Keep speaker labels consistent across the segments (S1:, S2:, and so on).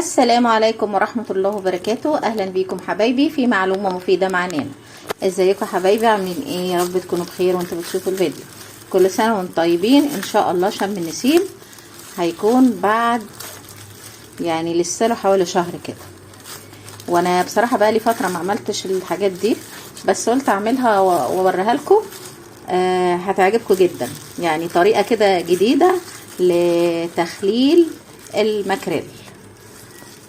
S1: السلام عليكم ورحمة الله وبركاته. أهلا بيكم حبايبي في معلومة مفيدة مع نانا. ازيكم حبايبي؟ عاملين ايه؟ يا رب تكونوا بخير وانتوا بتشوفوا الفيديو. كل سنة وانتم طيبين. ان شاء الله شم النسيم هيكون بعد يعني لسه له حوالي شهر كده، وانا بصراحة بقالي فترة ما عملتش الحاجات دي، بس قلت اعملها واوريها لكم. هتعجبكم جدا، يعني طريقة كده جديدة لتخليل الماكريل،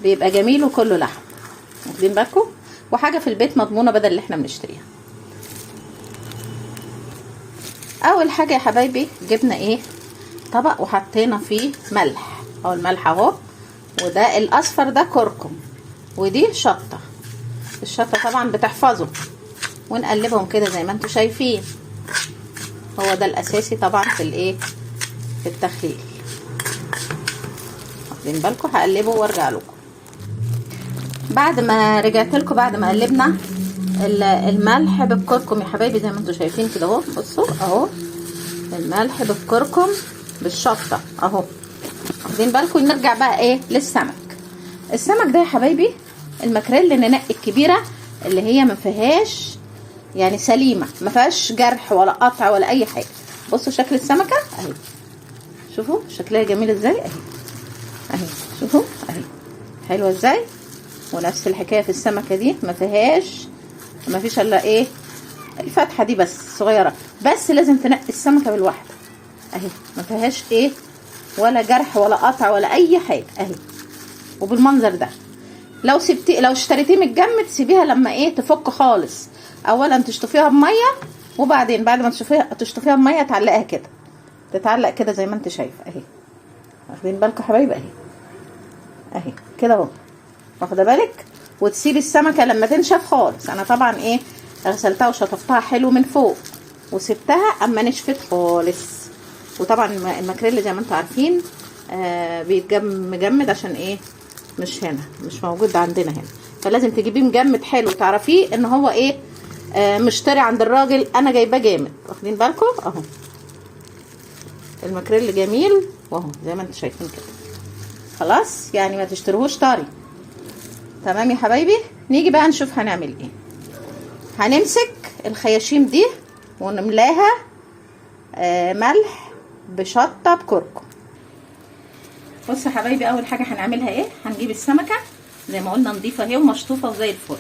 S1: بيبقى جميل وكله لحم، واخدين بالكم، وحاجة في البيت مضمونة بدل اللي احنا بنشتريها. اول حاجة يا حبايبي جبنا ايه؟ طبق وحطينا فيه ملح، اهو الملح اهو، وده الاصفر ده كركم، ودي شطة، الشطة طبعا بتحفظه، ونقلبهم كده زي ما انتم شايفين. هو ده الاساسي طبعا في الايه، في التخليل، واخدين بالكم. هقلبه وارجع لكم. بعد ما رجعت لكم، بعد ما قلبنا الملح بالكركم يا حبايبي زي ما انتم شايفين كده اهو، بصوا اهو الملح بالكركم بالشطه اهو، واخدين بالكم. نرجع بقى ايه للسمك. السمك ده يا حبايبي الماكريل ننقي الكبيرة اللي هي ما فيهاش يعني سليمة، ما فيهاش جرح ولا قطع ولا اي حاجة. بصوا شكل السمكة اهي، شوفوا شكلها جميل ازاي اهي اهي، شوفوا اهي حلوة ازاي. ونفس الحكاية في السمكة دي، ما فيهاش، ما فيش الا ايه الفتحة دي بس صغيرة، بس لازم تنقي السمكة بالواحده اهي، ما فيهاش ايه ولا جرح ولا قطع ولا اي حاجة اهي. وبالمنظر ده لو سبتي، لو اشتريتيه متجمد سيبيها لما ايه تفك خالص، اولا تشطفيها بميه، وبعدين بعد ما تشطفيها بميه تعلقها كده، تتعلق كده زي ما انت شايفه اهي، واخدين بالكم يا حبايبي اهي اهي كده اهو، واخده بالك. وتسيبي السمكة لما تنشف خالص. انا طبعا ايه غسلتها وشطفتها حلو من فوق وسبتها اما نشفت خالص. وطبعا الماكريل زي ما انتم عارفين بيتجمد عشان ايه مش هنا، مش موجود عندنا هنا، فلازم تجيبيه مجمد حلو تعرفيه ان هو ايه مشتري عند الراجل. انا جايباه جامد، واخدين بالكم اهو الماكريل جميل واهو زي ما انتم شايفين كده. خلاص يعني ما تشتروهوش طري. تمام يا حبايبي. نيجي بقى نشوف هنعمل ايه. هنمسك الخياشيم دي ونملاها ملح بشطه بكركم. بصوا يا حبايبي، اول حاجة هنعملها ايه؟ هنجيب السمكة زي ما قلنا نضيفه اهي ومشطوفه وزي الفل.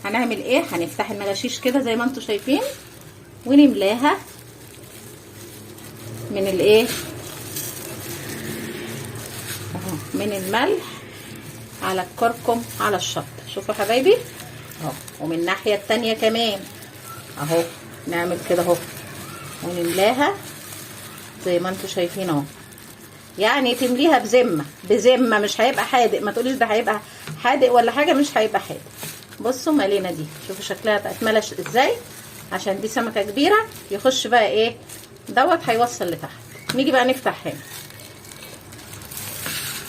S1: هنعمل ايه؟ هنفتح المغاشيش كده زي ما انتم شايفين ونملاها من الايه اهو، من الملح على الكركم على الشطه. شوفوا يا حبايبي اهو. ومن الناحية التانية كمان اهو، نعمل كده اهو ونملاها زي ما انتم شايفين اهو. يعني تمليها بذمه بذمه، مش هيبقى حادق، ما تقوليش ده هيبقى حادق ولا حاجة، مش هيبقى حادق. بصوا مالينا دي، شوفوا شكلها بقت ملش ازاي، عشان دي سمكة كبيرة. يخش بقى ايه دوت هيوصل لتحت. نيجي بقى نفتح هنا،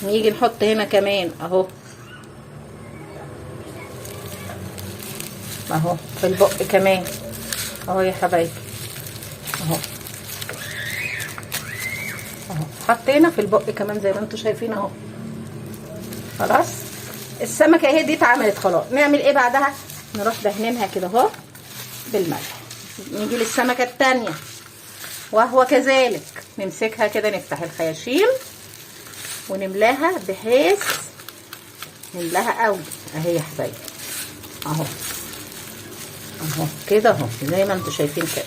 S1: نيجي نحط هنا كمان اهو اهو في البق كمان اهو يا حبايبي اهو اهو، حطينا في البق كمان زي ما انتم شايفين اهو. خلاص السمكة اهي دي اتعملت خلاص. نعمل ايه بعدها؟ نروح دهنينها كده اهو بالملح. نيجي للسمكه الثانية وهو كذلك، نمسكها كده، نفتح الخياشيم ونملاها بحيث نملاها قوي اهي يا حبايبي اهو اهو كده اهو زي ما انتم شايفين كده،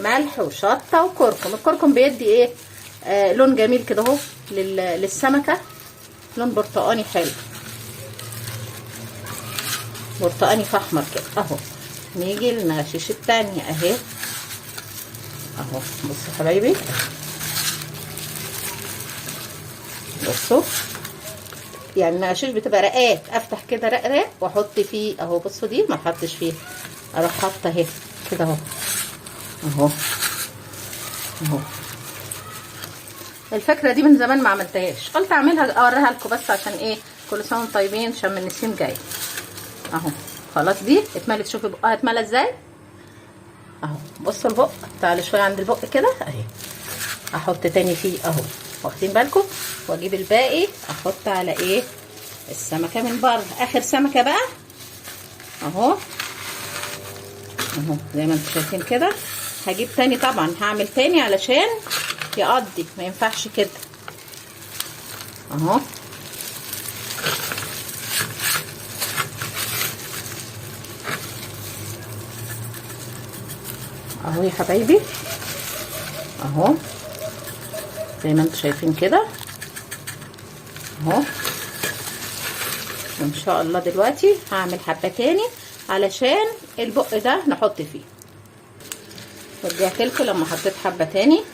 S1: ملح وشطه وكركم. الكركم بيدي ايه لون جميل كده اهو للسمكه، لون برتقاني حلو، برتقاني فاحمر كده اهو. نيجي للمغشيش التانية اهي اهو. بصوا يا حبايبي، بصوا يعني المغشيش بتبقى رقات، افتح كده رق واحط فيه اهو. بصوا دي ما احطش فيه، اروح حاطه اهي كده اهو اهو اهو. الفكرة دي من زمان ما عملتهاش، قلت اعملها اوريها لكم بس عشان ايه، كل سنة وانتم طيبين، شم النسيم جاي اهو. خلاص دي اتملت، شوفي بقها اتملى ازاي اهو. بصوا البق، تعالوا شوية عند البق كده اهي، احط تاني فيه اهو. واخدين بالكم؟ واجيب الباقي احط على ايه؟ السمكة من بره. اخر سمكة بقى اهو اهو زي ما انتم شايفين كده. هجيب تاني طبعا، هعمل تاني علشان يقضي، ما ينفعش كده اهو. اهو يا حبايبي اهو زي ما انتم شايفين كده اهو. وان شاء الله دلوقتي هعمل حبة تاني علشان البق ده نحط فيه. رجعت لكم لما حطيت حبة تاني،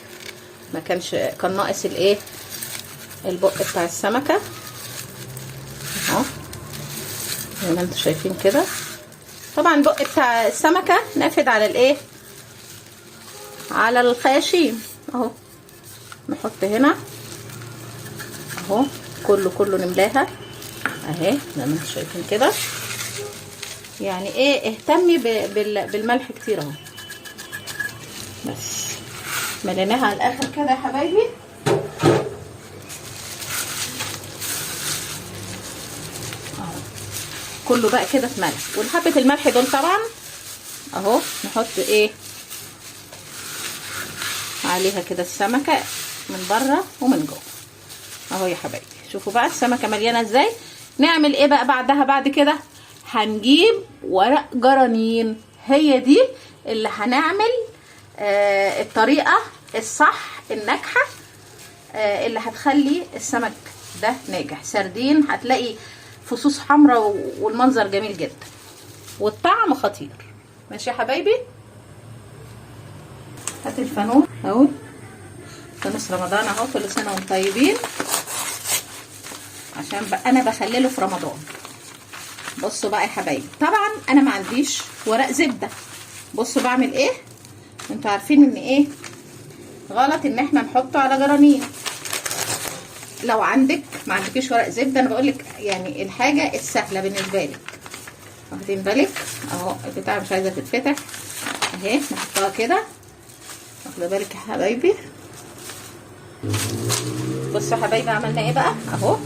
S1: ما كانش، كان ناقص الايه، البق بتاع السمكة اهو زي ما انتم شايفين كده. طبعا البق بتاع السمكة نافد على الايه، على الخياشيم اهو. نحط هنا اهو كله كله نملاها اهي زي ما انتم شايفين كده. يعني ايه، اهتمي بالملح كتير اهو. بس مليناها على الاخر كده يا حبايبي. اهو كله بقى كده اتملى. والحبة الملح دول طبعا اهو نحط ايه عليها كده السمكة من بره ومن جوه اهو يا حبايبي. شوفوا بقى السمكة مليانة ازاي. نعمل ايه بقى بعدها؟ بعد كده هنجيب ورق جرانين. هي دي اللي هنعمل الطريقة الصح الناجحة اللي هتخلي السمك ده ناجح. سردين هتلاقي فصوص حمراء والمنظر جميل جدا والطعم خطير. ماشي يا حبايبي. هات الفانوس اهو، فانوس رمضان اهو، كل سنة وانتم طيبين، عشان بقى انا بخلله في رمضان. بصوا بقى يا حبايبي، طبعا انا ما عنديش ورق زبدة. بصوا بعمل ايه. انتوا عارفين ان ايه غلط ان احنا نحطه على جرانين. لو عندك ما عندكيش ورق زبدة، انا بقولك يعني الحاجة السهلة بالنسبة لك، واخدين بالك اهو. البتاعه مش عايزه تتفتح اهي، نحطها كده، واخده بالك يا حبايبي. بصوا يا حبايبي عملنا ايه بقى اهو.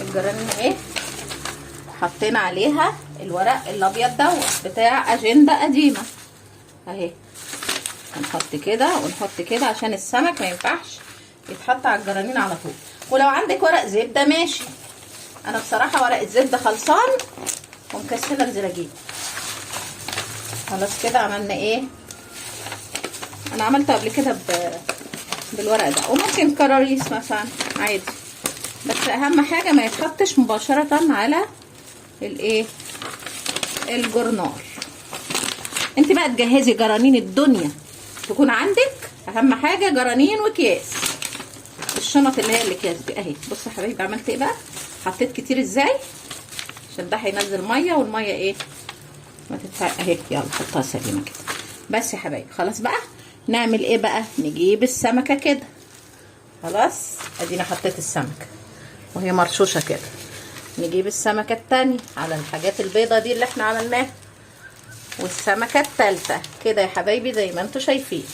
S1: الجرانين اهي حطينا عليها الورق الابيض دوت بتاع اجندة قديمة اهي. هنحط كده ونحط كده عشان السمك ما ينفعش يتحط على الجرانين على طول. ولو عندك ورق زبدة ماشي، انا بصراحة ورق الزبدة خلصان ومكسله انزل اجيب. خلاص كده عملنا ايه، انا عملته قبل كده بالورق ده، وممكن كراريس مثلا عادي، بس اهم حاجة ما يتحطش مباشرة على الايه الجرنال. انت بقى تجهزي جرانين الدنيا تكون عندك، اهم حاجة جرانين واكياس الشنط اللي هي الاكياس دي اهي. بصوا يا حبايبي عملت ايه بقى، حطيت كتير ازاي عشان ده هينزل مية، والمية ايه ما تدفع اهي. يلا حطها سليمة كده بس يا حبايبي. خلاص بقى نعمل ايه بقى، نجيب السمكة كده. خلاص ادينا حطيت السمكة وهي مرشوشه كده. نجيب السمكة التانية على الحاجات البيضة دي اللي احنا عملناها، والسمكه التالتة كده يا حبايبي زي ما انتوا شايفين،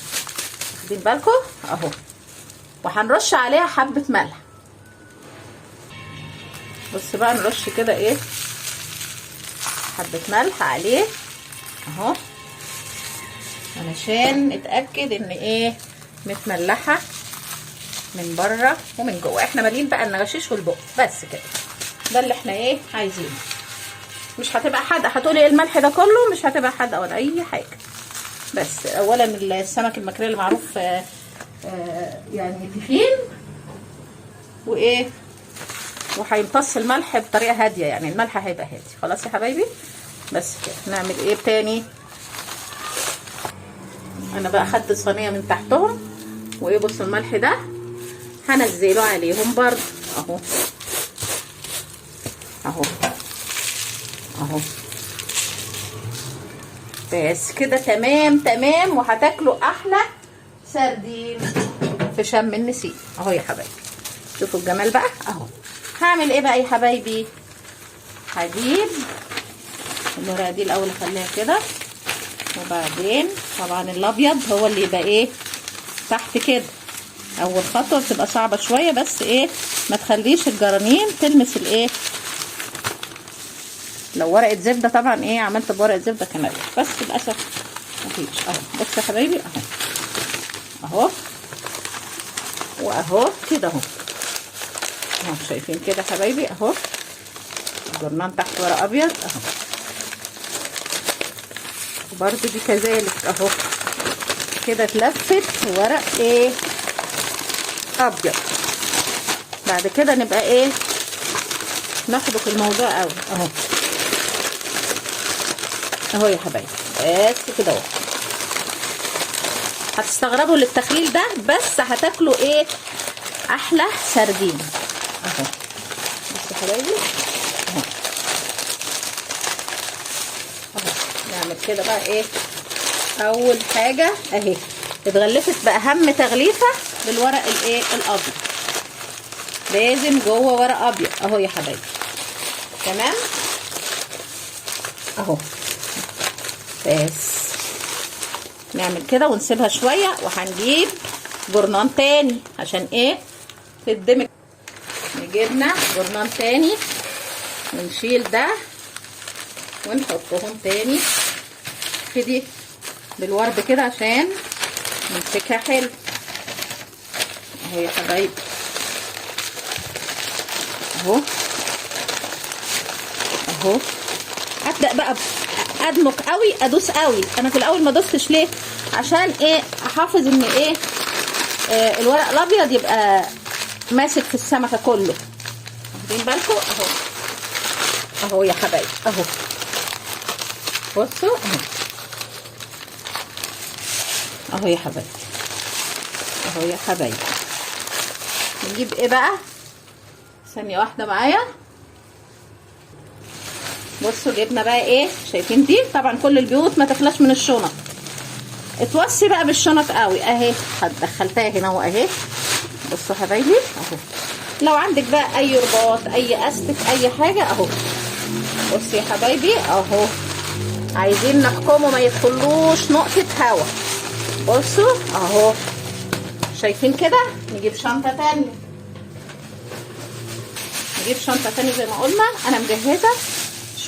S1: واخدين بالكم اهو. وهنرش عليها حبه ملح. بص بقى نرش كده ايه حبه ملح عليه اهو، علشان نتاكد ان ايه متملحه من بره ومن جوه. احنا مالين بقى النغشيش والبق بس كده، ده اللي احنا ايه عايزينه. مش هتبقى حادقه، هتقولي ايه الملح ده كله؟ مش هتبقى حادقه ولا اي حاجة. بس اولا السمك الماكريل معروف يعني تخين وايه، وهيمتص الملح بطريقة هادية، يعني الملح هيبقى هادي. خلاص يا حبايبي بس كده. نعمل ايه تاني؟ انا بقى خدت الصينية من تحتهم وايه، بصوا الملح ده هنزله عليهم برضه اهو اهو اهو بس كده. تمام تمام. وهتاكلوا احلى سردين في شم النسيم اهو يا حبايبي. شوفوا الجمال بقى اهو. هعمل ايه بقى يا حبايبي؟ هجيب الورقة دي الاول اخليها كده، وبعدين طبعا الابيض هو اللي يبقى ايه تحت كده. اول خطوة بتبقى صعبة شوية، بس ايه ما تخليش الجرانين تلمس الايه لو ورقة زبدة طبعا ايه، عملت بورقه زبدة كمان، بس للاسف مفيش. اهو بصوا يا حبايبي اهو اهو واهو كده اهو اهو، شايفين كده يا حبايبي اهو، الجرنان تحت ورق ابيض اهو، وبرده دي كذلك اهو كده اتلفت ورق ايه ابيض. بعد كده نبقى ايه نحبك الموضوع قوي اهو اهو يا حبايبي، بس كده اهو. هتستغربوا للتخليل ده، بس هتاكلوا ايه احلى سردين اهو. بس يا حبايبي اهو اهو، نعمل كده بقى ايه. اول حاجة اهي اتغلفت باهم تغليفه بالورق الايه الابيض، لازم جوه ورق ابيض اهو يا حبايبي، تمام اهو. بس نعمل كده ونسيبها شوية، وهنجيب جرنان تاني عشان ايه تدمج. نجيبنا جرنان تاني ونشيل ده ونحطهم تاني في دي بالورد كده عشان نمسكها حلو اهو يا حبايبي اهو اهو. ابدا بقى ادمك قوي، ادوس قوي. انا في الاول ما دوستش ليه؟ عشان ايه؟ احافظ ان ايه الورق الابيض يبقى ماسك في السمكة كله، واخدين بالكم اهو اهو يا حبايبي اهو. بصوا اهو اهو يا حبايبي اهو يا حبايبي. نجيب ايه بقى؟ ثانية واحدة معايا. بصوا جبنا بقى ايه، شايفين دي؟ طبعا كل البيوت ما تخلاش من الشنط، اتوصي بقى بالشنط قوي اهي، دخلتها هنا اهو اهي. بصوا حبايبي اهو، لو عندك بقى اي رباط اي استك اي حاجة اهو. بصي يا حبايبي اهو، عايزين نحكمه ما يدخلوش نقطة هوا. بصوا اهو، شايفين كده؟ نجيب شنطه تانية، نجيب شنطه تانية زي ما قلنا. انا مجهزة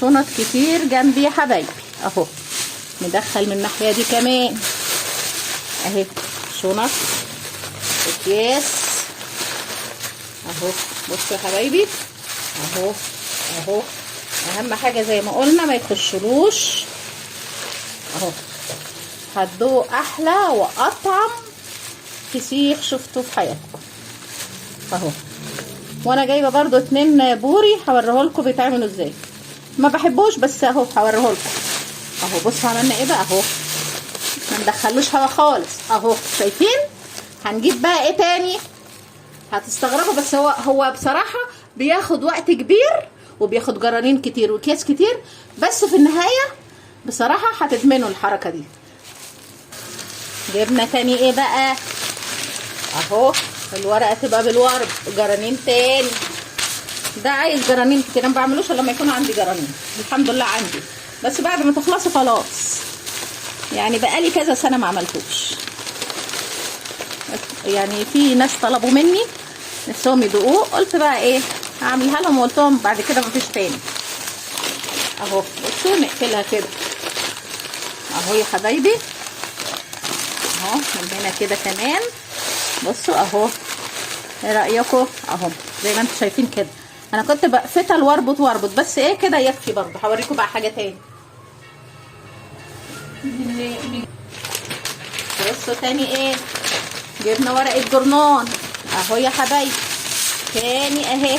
S1: شنط كتير جنبي يا حبايبي اهو. ندخل من الناحية دي كمان اهي شنط اكياس اهو. بصوا يا حبايبي اهو اهو. اهم حاجة زي ما قلنا ما يخشلوش اهو. هتدوق احلى واطعم فسيخ شفته في حياتكم اهو. وانا جايبه برضو 2 بوري هوريهولكم بيتعملوا ازاي، ما بحبوش بس اهو هوريهولكم اهو. بصوا عملنا ايه بقى اهو، ما ندخلوش هوا خالص اهو، شايفين؟ هنجيب بقى ايه تاني؟ هتستغربوا بس هو بصراحة بياخد وقت كبير وبياخد جرانين كتير واكياس كتير، بس في النهاية بصراحة هتدمنوا الحركة دي. جبنا تاني ايه بقى اهو، الورقة تبقى بالورد، جرانين تاني. ده عايز جرانين كتير، انا ما بعملوش الا لما يكون عندي جرانين، الحمد لله عندي، بس بعد ما تخلصوا خلاص. يعني بقالي كذا سنة ما عملتوش، يعني في ناس طلبوا مني نفسهم يدوقوه، قلت بقى ايه هعملها لهم، وقلت لهم بعد كده مفيش تاني اهو. بصوا نقفلها كده اهو يا حبايبي اهو، من هنا كده كمان. بصوا اهو، ايه رايكم اهو؟ زي ما انتم شايفين كده. انا كنت بقفتل واربط واربط، بس ايه كده يكفي. برضه هوريكم بقى حاجة تاني. بصوا تاني ايه، جبنا ورقة جرنان اهو يا حبايبي تاني اهي.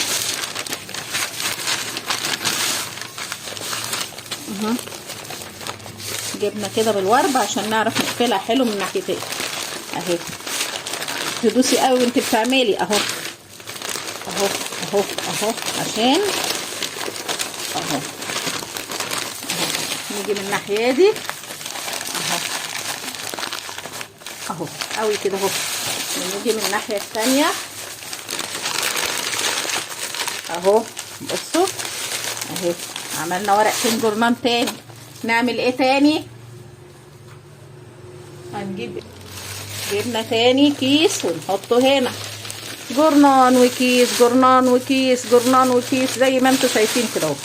S1: جبنا كده بالورب عشان نعرف نقفلها حلو من ناحيتين اهي. تدوسي قوي وانت بتعملي اهو اهو اهو اهو، عشان اهو اهو. نيجي من الناحية دي اهو اهو قوي كده اهو. ونيجي من الناحية الثانية اهو. بصوا اهي، عملنا ورقتين جرنان تاني. نعمل ايه تاني؟ هنجيب جبنا تاني كيس ونحطه هنا، جرنان وكيس، جرنان وكيس، جرنان وكيس، زي ما انتوا شايفين كده اهو.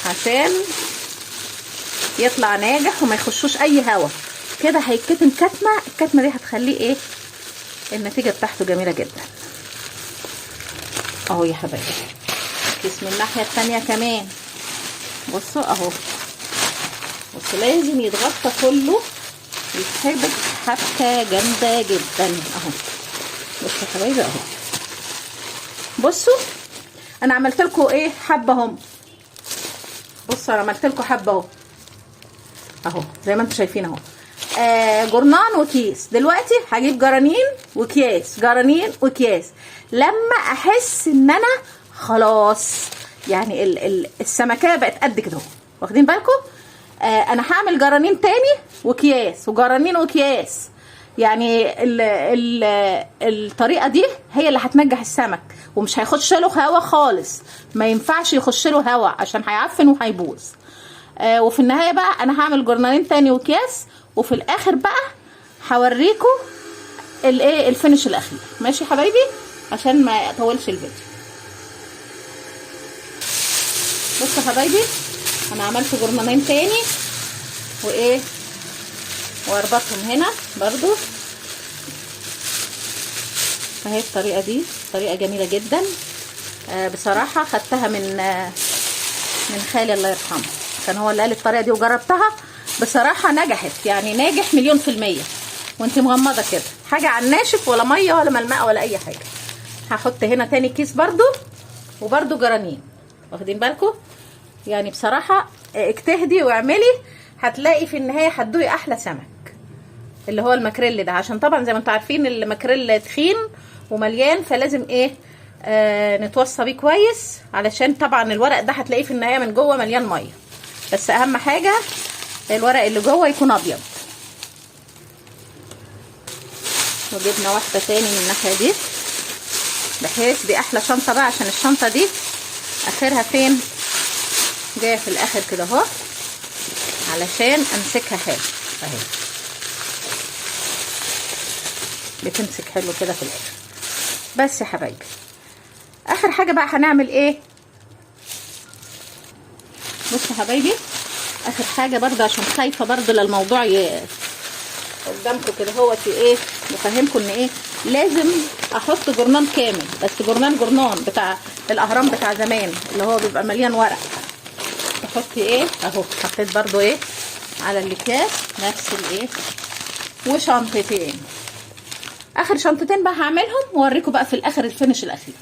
S1: عشان يطلع ناجح وما يخشوش اي هوا. كده هيتكتم كتمه، الكتمه دي هتخليه ايه، النتيجة بتاعته جميلة جدا. اهو يا حبايبي كيس من الناحية التانية كمان. بصوا اهو، بصوا لازم يتغطى كله، يتحبك حبكة جامدة جدا اهو. بصوا يا حبايبي اهو، بصوا انا عملت لكم ايه، حبه اهم. بصوا انا عملت لكم حبه اهو اهو زي ما انتم شايفين اهو. جرنان وكيس. دلوقتي هجيب جرانين وكياس، جرانين وكياس، لما احس ان انا خلاص يعني السمكيه بقت قد كده اهو، واخدين بالكم؟ انا هعمل جرانين تاني وكياس، وجرانين وكياس. يعني ال ال الطريقة دي هي اللي هتنجح السمك، ومش هيخش له هوا خالص. ما ينفعش يخش له هوا عشان هيعفن وهيبوظ. وفي النهاية بقى انا هعمل جرنانين تاني وكياس، وفي الاخر بقى هوريكم الايه، ال finish الاخير. ماشي يا حبايبي، عشان ما اطولش الفيديو. بصوا يا حبايبي انا عملت جرنانين تاني وايه، واربطهم هنا برضو اهي. الطريقة دي طريقه جميلة جدا. بصراحة خدتها من خالي الله يرحمه، كان هو اللي قال الطريقة دي وجربتها، بصراحة نجحت، يعني ناجح 1,000,000%. وانت مغمضه كده، حاجة على الناشف ولا مية ولا ملمقه ولا اي حاجة. هحط هنا تاني كيس برضو، وبرضو جرانين، واخدين بالكم؟ يعني بصراحة اجتهدي واعملي، هتلاقي في النهاية هتدوقي احلى سمك اللي هو الماكريل ده، عشان طبعا زي ما انتم عارفين الماكريل تخين ومليان، فلازم ايه، نتوصى بيه كويس، علشان طبعا الورق ده هتلاقيه في النهاية من جوه مليان مية. بس اهم حاجة الورق اللي جوه يكون ابيض. وجبنا واحدة تاني من الناحية دي، بحيث دي احلى شنطه بقى، عشان الشنطة دي اخرها فين، جاية في الاخر كده اهو، علشان امسكها حلو اهي، بتمسك حلو كده في الاخر. بس يا حبايبي اخر حاجة بقى هنعمل ايه. بصوا يا حبايبي اخر حاجة برضه، عشان خايفة برضه للموضوع قدامكم كده هو في ايه، بفهمكم ان ايه، لازم احط جرنان كامل، بس جرنان جرنان بتاع الاهرام بتاع زمان اللي هو بيبقى مليان ورق. تحطي ايه اهو، حطيت برضو ايه على الاكياس نفس الايه، وشنطتين. اخر شنطتين بقى هعملهم واوريكم بقى في الاخر الفينش الاخير.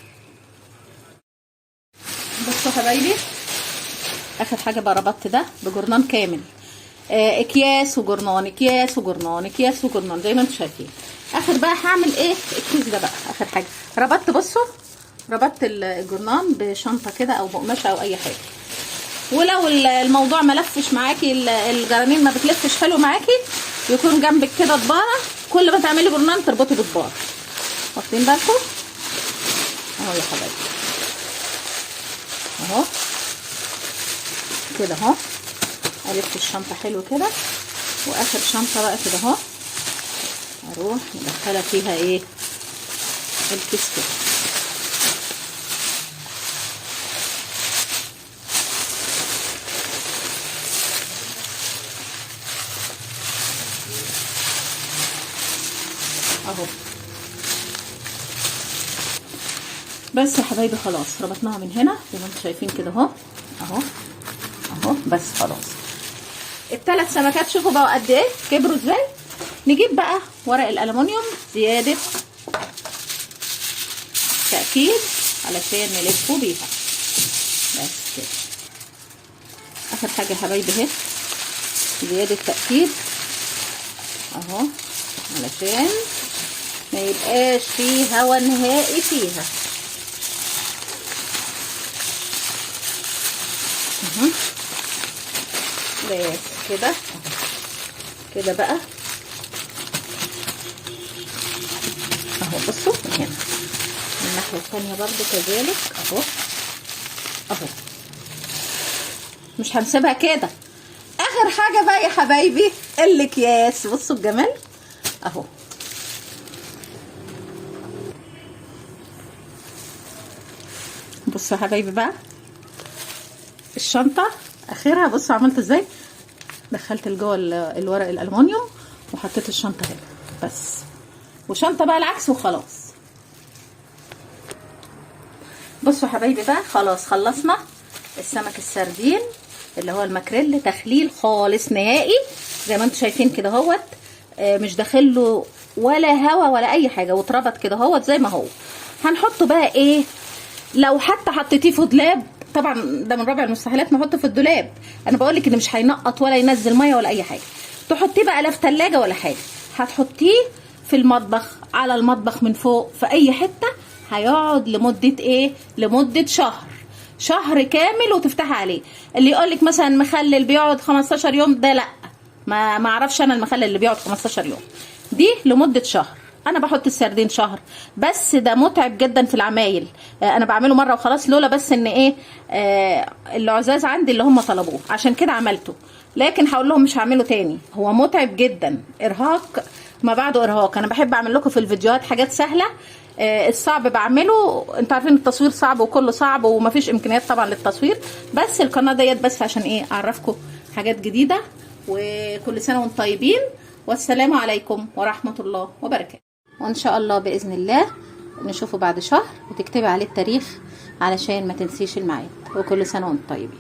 S1: بصوا يا حبايبي اخر حاجة بقى ربطت ده بجرنان كامل، اكياس وجرنان، اكياس وجرنان، اكياس وجرنان زي ما انتم شايفين. اخر بقى هعمل ايه الكيس ده بقى اخر حاجة. ربطت، بصوا ربطت الجرنان بشنطه كده او بقماشه او اي حاجة. ولو الموضوع ما لفش معاكي، الجرانين ما بتلفش حلو معاكي، يكون جنبك كده طباره، كل ما تعملي جرنان تربطي بطباره. واخدين بالكم اهو يا حبايبي اهو كده اهو. الف الشنطة حلو كده. واخر شنطه بقى كده اهو، اروح مدخله فيها ايه الكيس كده. اهو بس يا حبايبي خلاص ربطناها من هنا زي ما انتم شايفين كده اهو اهو اهو. بس خلاص الثلاث سمكات شوفوا بقى قد ايه كبروا ازاي. نجيب بقى ورق الالومنيوم زيادة تأكيد علشان نلفه بيها. بس كده اخر حاجة يا حبايبي اهي زيادة تأكيد اهو، علشان ما يبقاش فيه هوا نهائي فيها. بس كده كده بقى اهو. بصوا من هنا الناحية التانية برضو كذلك اهو اهو. مش هنسيبها كده. اخر حاجة بقى يا حبايبي الاكياس. بصوا الجمال اهو. بصوا يا حبايبي بقى الشنطة اخرها بصوا عملت ازاي، دخلت لجوه الورق الالومنيوم وحطيت الشنطة هنا بس، وشنطه بقى العكس وخلاص. بصوا حبايبي بقى خلاص خلصنا السمك السردين اللي هو الماكريل، تخليل خالص نهائي زي ما انتم شايفين كده اهوت، مش داخل له ولا هوا ولا اي حاجة، واتربط كده اهوت زي ما هو. هنحطه بقى ايه، لو حتى حطيتيه في دولاب، طبعا ده من رابع المستحيلات نحطه في الدولاب، انا بقول لك ان مش هينقط ولا ينزل مية ولا اي حاجة. تحطيه بقى لا في ثلاجه ولا حاجة، هتحطيه في المطبخ، على المطبخ من فوق في اي حتة، هيقعد لمدة ايه، لمدة شهر، شهر كامل وتفتحي عليه. اللي يقول لك مثلا مخلل بيقعد 15 يوم، ده لا، ما اعرفش انا المخلل اللي بيقعد 15 يوم، دي لمدة شهر. انا بحط السردين شهر بس، ده متعب جدا في العمايل، انا بعمله مرة وخلاص، لولا بس ان ايه العزاز عندي اللي هم طلبوه عشان كده عملته، لكن هقول لهم مش هعمله تاني، هو متعب جدا، ارهاق ما بعده ارهاق. انا بحب اعمل لكم في الفيديوهات حاجات سهلة، الصعب بعمله، انتوا عارفين التصوير صعب وكله صعب ومفيش امكانيات طبعا للتصوير، بس القناة ديت بس عشان ايه، اعرفكم حاجات جديدة. وكل سنة وانتم طيبين، والسلام عليكم ورحمة الله وبركاته. وان شاء الله باذن الله نشوفه بعد شهر، وتكتبي عليه التاريخ علشان ما تنسيش الميعاد. وكل سنة وانتم طيبين.